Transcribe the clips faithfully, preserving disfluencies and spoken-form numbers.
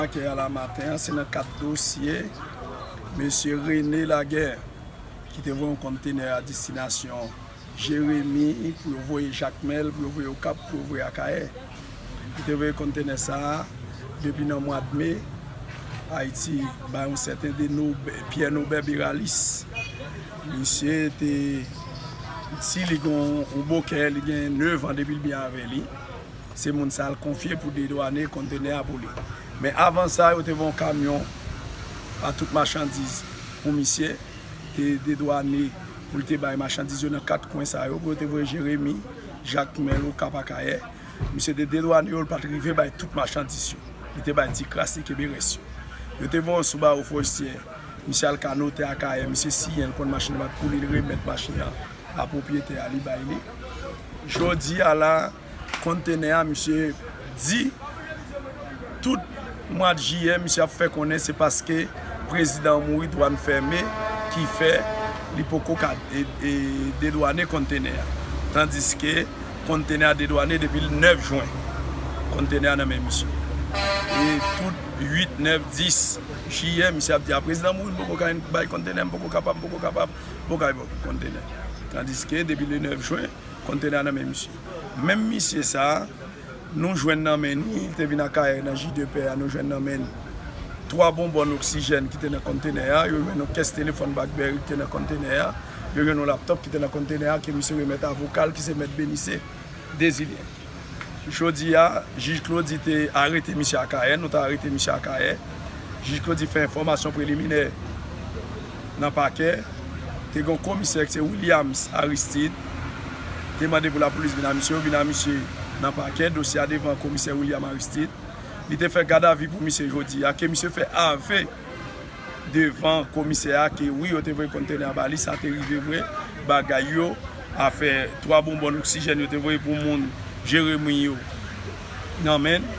Pakè a la maten an, se nan kad dosye mesye René Laguerre ki te voye yon kontenè a destinasyon Jeremi pou yo voye Jakmèl, pou yo voye Okap, pou yo voye Akayè. Li te voye kontenè sa a depi nan mwa de me. Ayiti bay yon sèten de Nobe-, Pierre Nobert Béralis. Misye te di li gen yon bokè, li gen nèf an depi l byen avè li. Se moun sa a l konfye pou dedwane kontenè a pou li. Men avan sa, yo te voye yon kamyon a tout machandiz pou misye te dedwane pou l te bay machandiz yo nan kat kwen sa yo, pou yo te voye Jeremi, Jakmèl, Okap, Akayè. Misye te dedwane yo, l pa t rive bay tout machandiz yo. Li te bay ti kras, li kenbe rès yo. Yo te voye yon Subaru Forester. Misye al ka notè Akayè, misye siyen, l konn machin nan pa t pou li, l remèt machin nan a pwopriyetè a, li bay li. Jodi a la, kontenè a, misye di tout mwa de jiyè, misye ap fè konnen se paske prezidan an mouri, dwàn fèmen, ki fè li poko ka, e, e, dedwane kontenè a. Tandiske kontenè a dedwane depi le nèf jen. Kontenè a nan men misye. E tout uit, nèf, dis jiyè, misye ap di, "A, prezidan mouri, m poko ka bay kontenè, m poko kapab, m poko kapab, m poko ka bay kontenè." Tandiske depi le nèf jen, kontenè a nan men misye. Menm misye sa a, nou jwenn nan men ni, li te vin Akayè nan J de Pè a, nou jwenn nan men n twa bonbòn oksijèn ki te nan kontenè a, yo jwenn yon kès telefòn BlackBerry ki te nan kontenè a, yo jwenn yon laptòp ki te nan kontenè a, ke misye remèt avoka l ki se mèt Benise Dezilyen. Jodi a, jij Claudy te arete misye Akayè, nou te arete misye Akayè. Jij Claudy fè enfòmasyon preliminè nan pakè. Te gen yon komisè ki se Williams Aristide, te mande pou lapolis vin a misye, yo vin a misye nan pakè, dosye a devan komisè William Aristide. Li te fè gadavi pou misye jodi a, ke misye fè ave devan komisè a ke wi, yo te voye kontenè a ba li, sa te rive vre, bagay yo, afè twa bonbòn oksijèn yo te voye pou moun Jeremi yo nan men n,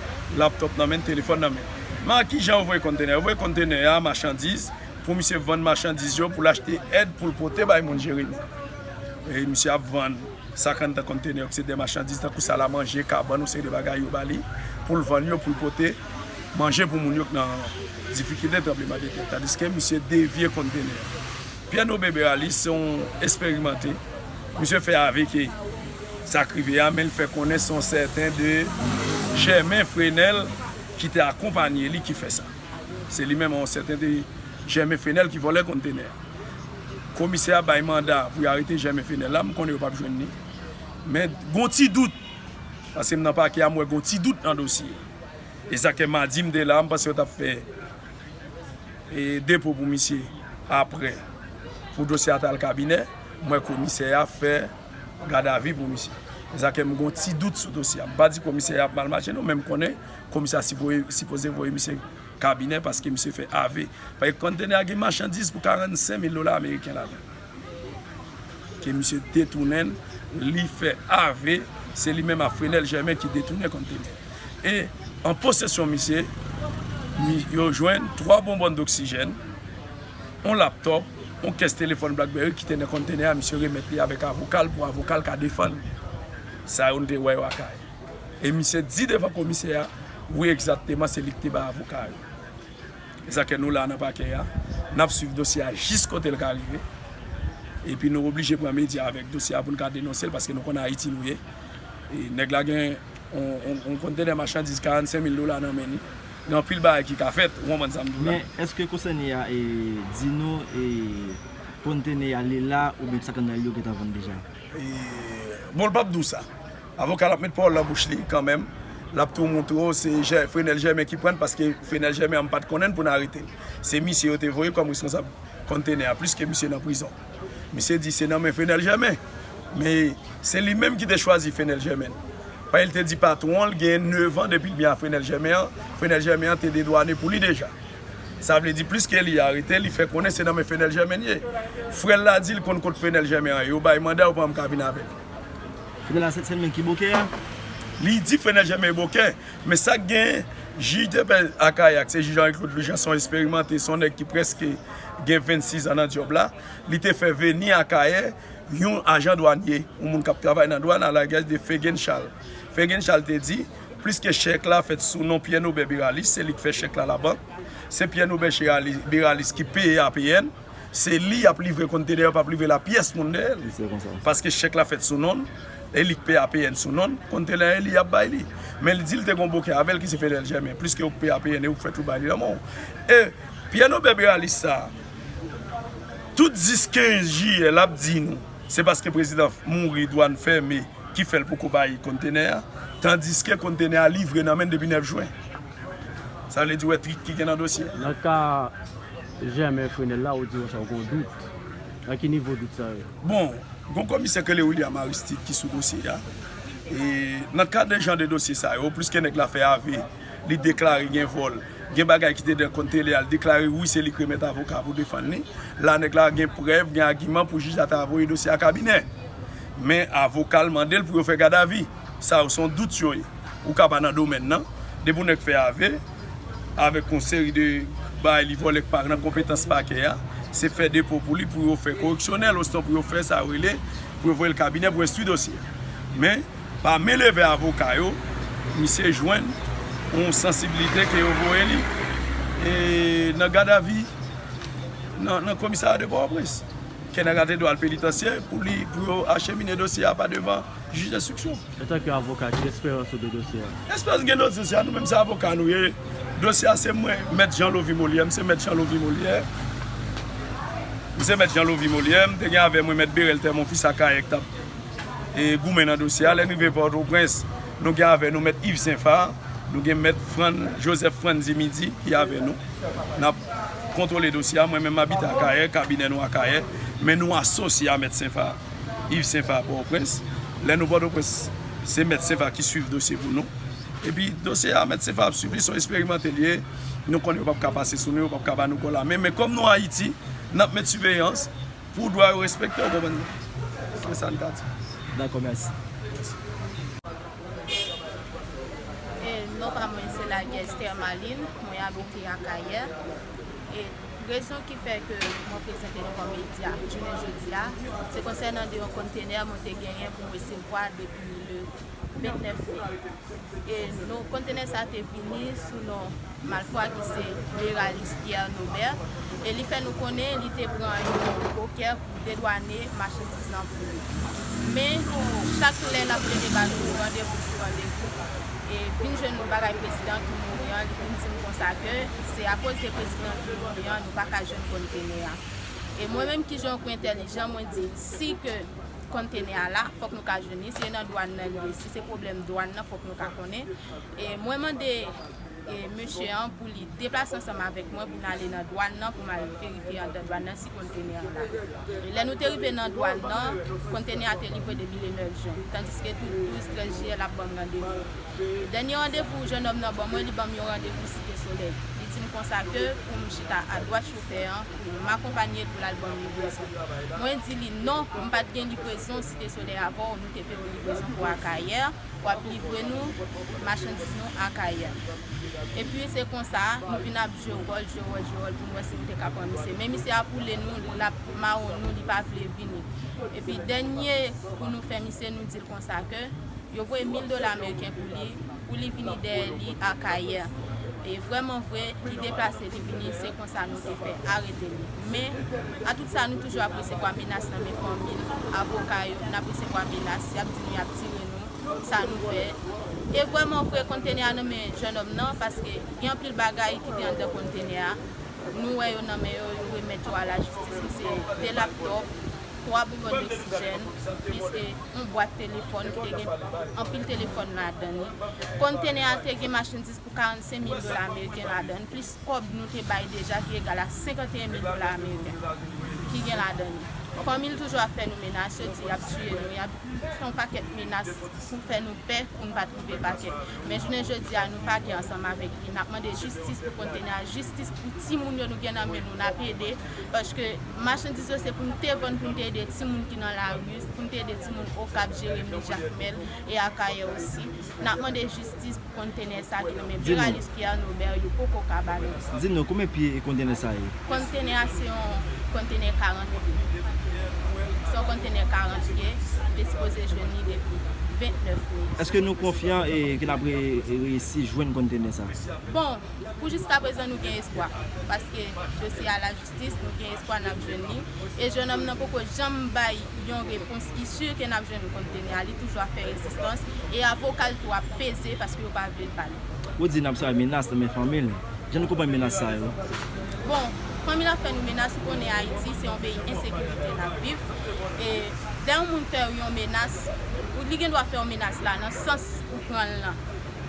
laptòp nan men n, telefòn nan men n. Men a kijan yo voye kontenè a? Yo voye kontenè a, machandiz, pou misye vann machandiz yo, pou l achte èd pou l pote bay moun Jeremi. E misye ap vann sa k anndan kontenè yo, ki se de machandiz, tankou sal a manje, kabann, yon seri de bagay yo ba li, pou l vann yo, pou l pote manje pou moun yo k nan difikilte tranblemanntè. Tandiske misye devye kontenè a. Pierre Nobert Béralis se yon esperimante. Misye fè ave ke sa k rive a, men l fè konnen se yon sèten de Jèmen Frenèl ki te akonpanye li ki fè sa. Se li menm, yon sèten de Jèmen Frenèl ki vòlè kontenè a. Komisè a bay manda pou y arete Jèmen Frenèl la, m konnen yo p ap jwenn li. Men gon ti dout, paske m nan pakè a, m wè gon ti dout nan dosye. E sa ke madi m te la, m panse yo t ap fè, e, depo pou misye apre, pou dosye a t al kabinè, m wè komisè a fè gadavi pou misye. E sa ke m gon ti dout sou dosye a. M pa di komisè a ap mal mache non, men m konnen komisè a sipoze voye misye kabinè paske misye fè ave. Paske kontenè a gen machandiz pou karannsenk mil dola ameriken ladan. Ke misye detounen l, li fè ave, se li menm ak Frenèl Jèmen ki detounen kontenè. E an posesyon misye, mi-, yo jwenn twa bonbòn doksijèn, yon laptòp, yon kès telefòn BlackBerry ki te nan kontenè a, misye remèt li avèk avoka l pou avoka l ka defann li. Sa yo n te wè yo Akayè. E misye di devan komisè a, wi, egzakteman, se li ki te bay avoka yo. E sa ke nou la nan pakè a, n ap swiv dosye a jis kote l ka rive. Epi nou oblije pran medya avèk dosye a pou n ka denonse l, paske nou konnen Ayiti nou ye. E nèg la gen yon, yon, yon kontenè machandiz karannsenk mil dola nan men li. Gen anpil bagay ki ka fèt, ou konprann sa m di w la. Men èske konsène a, e, di nou, e, kontenè a li la oubyen sa k anndan l yo gentan vann deja? E, bon, l p ap di w sa. Avoka l ap met pawòl nan bouch li kanmenm. L ap tou montre w se Jè-, Frenèl Jèmen ki pran l, paske Frenèl Jèmen an m pa t konnen l pou n arete l. Se misye yo te voye kòm responsab kontenè a, pliske misye nan prizon. Misye di se nan men Frenèl Jèmen. Men se li menm ki te chwazi Frenèl Jèmen. Paske l te di patwon l gen nèf an depi l byen a Frenèl Jèmen an. Frenèl Jèmen an te dedwane pou li deja. Sa vle di, pliske li arete, li fè konnen se nan men Frenèl Jèmen l ye. Frè l la di l konn kot Frenèl Jèmen an ye. Yo bay manda, yo pa janm ka vin avè l. Frenèl la se, se li menm ki bokè a? Li di Frenèl Jèmen bokè. Men sa k gen, jij de pè Akayè a, se jij Henri Claude Louis Jean, se yon esperimante, se yon nèg ki prèske gen vennsis an nan djòb la. Li te fè vini Akayè yon ajan dwanye, yon moun k ap travay nan dwàn, à la guise de Fegen Charles. Fegen Charles te di, Pliske chèk la fèt sou non Pierre Nobert Béralis, se li k fè chèk la labank. Se Pierre Nobert Béralis ki peye A P N. Se li y ap livre kontenè yo, p ap livre l a pyès moun dèyè l. Paske chèk la fèt sou non l, e li k peye A P N sou non l, kontenè e li y ap bay li. Men li di l te gen yon bokè avè l ki se Fedel Germain. Pliske ou k peye A P N e ou k fè tout bagay li nan men w. E Pierre Nobert Béralis sa, tout dis kenz jiyè l ap di nou se paske prezidan mouri, dwàn fèmen, ki fè l poko bay kontenè a, tandiske kontenè a livre nan men l depi nèf jen. Sa vle di w wè trik ki gen nan dosye a. Nan ka Germain Frenel la, ou di konsa ou gen yon dout. Nan ki nivo dout sa ye? Bon, gen yon komisè ki rele William Aristide ki sou dosye a. E nan kad de jan de dosye sa yo, pliske nèg la fè ave, li deklare gen vòl, gen bagay ki te nan kontenè a, li deklare wi, se li k remèt avoka pou defann li. La nèg la gen prèv, gen agiman pou jij la ta voye dosye a kabinè. Men avoka l mande l pou yo fè gadavi. Sa yo se yon dout yo ye. Ou ka pa nan domèn nan. Depi yon nèg fè ave, avèk yon seri de bagay li vòlè k pa nan konpetans pakè a, se fè depo pou li, pou yo fè koreksyonèl, osnon pou yo fè sa yo rele, pou yo voye l kabinè pou enstwi dosye a. Men, pa men leve avoka yo, misye jwenn yon sansiblite ke yo voye li, e, nan gadavi, nan, nan komisarya de Pòtoprens. Kenneth Gatedwal penitansye pou li, pou yo achemine dosye a pa devan jij enstriksyon. Antanke avoka, ki esperans ou de dosye a? Esperans gen dosye a, nou menm se avoka nou ye. Dosye a se mwen, Mèt Jean Lovy Molière, m se Mèt Jean Lovy Molière. M se Mèt Jean Lovy Molière, m te gen avè mwen Mèt Berel Thermon Fils Akayè k t ap e goumen nan dosye a. Lè n rive Pòtoprens, nou gen avè nou Mèt Yves Saint Phar, nou gen Mèt Fran, Joseph Frandy Midy ki avè nou. N ap kontwole dosye a. Mwen menm, m abite Akayè, kabinè nou Akayè, men nou asosye a Mèt Saint Phar, Yves Saint Phar Pòtoprens. Lè nou Pòtoprens, se Mèt Saint Phar ki swiv dosye pou nou. Epi dosye a, Mèt Saint Phar ap swiv li, se yon esperimante li ye. Nou konnen yo p ap ka pase sou nou, yo p ap ka ba nou kò lamen. Men kòm nou Ayiti, n ap met siveyans, pou dwa yo respekte, w konprann? Se sa n ka di. Dakò, mèsi. E non pa mwen se Laguerre Esther Malin, mwen abite Akayè. E rezon ki fè ke mwen prezante devan medya jounen jodi a, se konsènan de yon kontenè mwen te genyen pou mwen resevwa depi le vennèf me. E nou, kontenè sa te vini sou non Malfwa ki se Beralis Pierre Nobert, e li fè nou konnen li te pran yon bokè pou dedwane machandiz lan pou li. Men, chak lè l ap rele ba nou randevou sou randevou, e vin jwenn nou bagay prezidan ki mouri an, li vin di m konsa ke se akoz de prezidan ki mouri an, nou pa ka jwenn kontenè a. E mwen menm ki jan yon entèlijan, mwen di, si ke kontenè a la, fòk nou ka jwenn li. Si e nan dwàn nan li ye, si se pwoblèm dwàn nan, fòk nou ka konnen. E mwen mande, e, mesye an pou li deplase ansanm avèk mwen pou n ale nan dwàn nan, pou m al verifye anndan dwàn nan si kontenè an la. E lè nou te rive nan dwàn nan, kontenè a te livre depi le nèf jen, tandiske tou douz, trèz jiyè l ap ban m randevou. Dènye randevou jennonm nan ban mwen, li ban m yon randevou Site Solèy. Li di m konsa ke pou m chita adwat chofè an, pou m akonpanye l pou l al ban m livrezon. Mwen di li non, m pa t gen livrezon Site Solèy avè w, nou te peye w livrezon pou Akayè, w ap livre nou machandiz nou Akayè. Epi se konsa, nou vin ap jwe wòl, jwe wòl, jwe wòl pou n wè si nou te ka pran misye. Men misye ap woule nou, l ap mawon nou, li pa vle vini. Epi dènye kou nou fè misye, nou di l konsa ke yo voye mil dola ameriken pou li, pou li vini dèyè li Akayè. E vrèman vre, li deplase, li vini, se konsa nou te fè arete li. Men, a tout sa, nou toujou ap resevwa menas nan men fanmi l, avoka yo, n ap resevwa menas, y ap di nou y ap tire nou, sa nou fè. E vrèman vre, kontenè a nan men jennonm nan, paske gen anpil bagay ki te anndan kontenè a. Nou wè yo nan men yo, yo remèt yo a lajistis. Se de laptòp, twa bonbòn oksijèn, plis e yon bwat telefòn ki te gen anpil telefòn ladan li. Kontenè a te gen machandiz pou karannsenk mil dola ameriken ladan l, plis kòb nou te bay deja ki egal a senkanteyen mil dola ameriken ki gen ladan li. Fanmi l toujou ap fè nou menas, yo di y ap tiye nou, y ap fè yon pakèt menas pou fè nou pè, pou n pa twouve pakè. Men jounen jodi a, nou pa gen ansanm avèk li. N ap mande jistis pou kontenè a, jistis pou timoun yo nou gen nan men nou, n ap ede. Paske machandiz yo se pou n te vann, pou n te ede timoun ki nan lari, pou n te ede timoun Okap, Jeremi, Jakmèl e Akayè osi. N ap mande jistis pou kontenè sa ki nan men Beralis Pierre Nobert, yo poko ka ba nou. Di nou, konbyen pye e kontenè sa ye? Kontenè a se yon kontenè karant pye. Se yon kontenè karant pye, li te sipoze jwenn li depi vennèf mil. Èske nou konfyan e ke n ap re- reyisi jwenn kontenè sa? Bon, pou jiskaprezan nou gen espwa, paske dosye a lajistis, nou gen espwa n ap jwenn li. E jennonm nan poko janm bay yon repons ki si ke n ap jwenn kontenè a, li toujou ap fè rezistans. E avoka l tou ap peze paske yo pa vle l pale. Ou di n ap sèvi menas nan men fanmi l. Jan nou konprann menas sa yo? Bon, fanmi l ap fè nou menas, ou konnen Ayiti se yon peyi ensekirite n ap viv. E lè yon moun fè w yon menas, ou- li gen dwa fè w menas la nan sans ou pran l lan.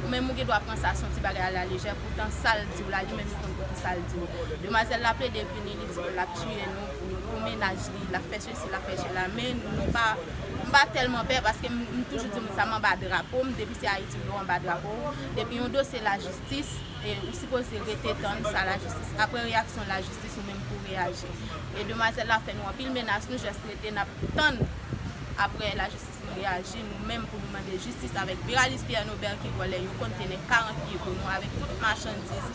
Ou menm ou gen dwa pran sa se yon ti bagay alalejè, poutan sa l di w la, li menm li konn poukisa l di w. Demwazèl la plede vini, li di nou l ap tiye nou pou, pou mennaj li, l ap fè sesi, l ap fè sela. Men nou pa, m pa tèlman pè paske m, m toujou di moun sa, m anba drapo m, depi se Ayiti m yo anba drapo w. Depi yon dosye lajistis, e ou sipoze rete tann sa lajistis. Apre reyaksyon lajistis, ou menm pou reyaji. E demwazèl la fè nou anpil menas, nou jis rete n ap tann apre lajistis nou reyaji, nou menm pou nou mande jistis avèk Beralis Pierre Nobert ki vòlè yon kontenè karant pye pou nou avèk tout machandiz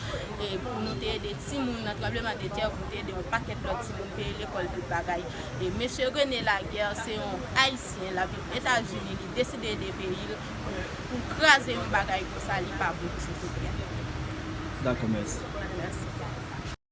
e pou nou te ede timoun nan tranbleman de tè, pou nou te ede yon pakèt lòt timoun peye lekòl, tout bagay. E mesye René Laguerre se yon Ayisyen, l ap viv Etazini, li deside ede peyi l pou, pou kraze yon bagay konsa, li pa bon, silvouplè. Dakò, mèsi. Mèsi.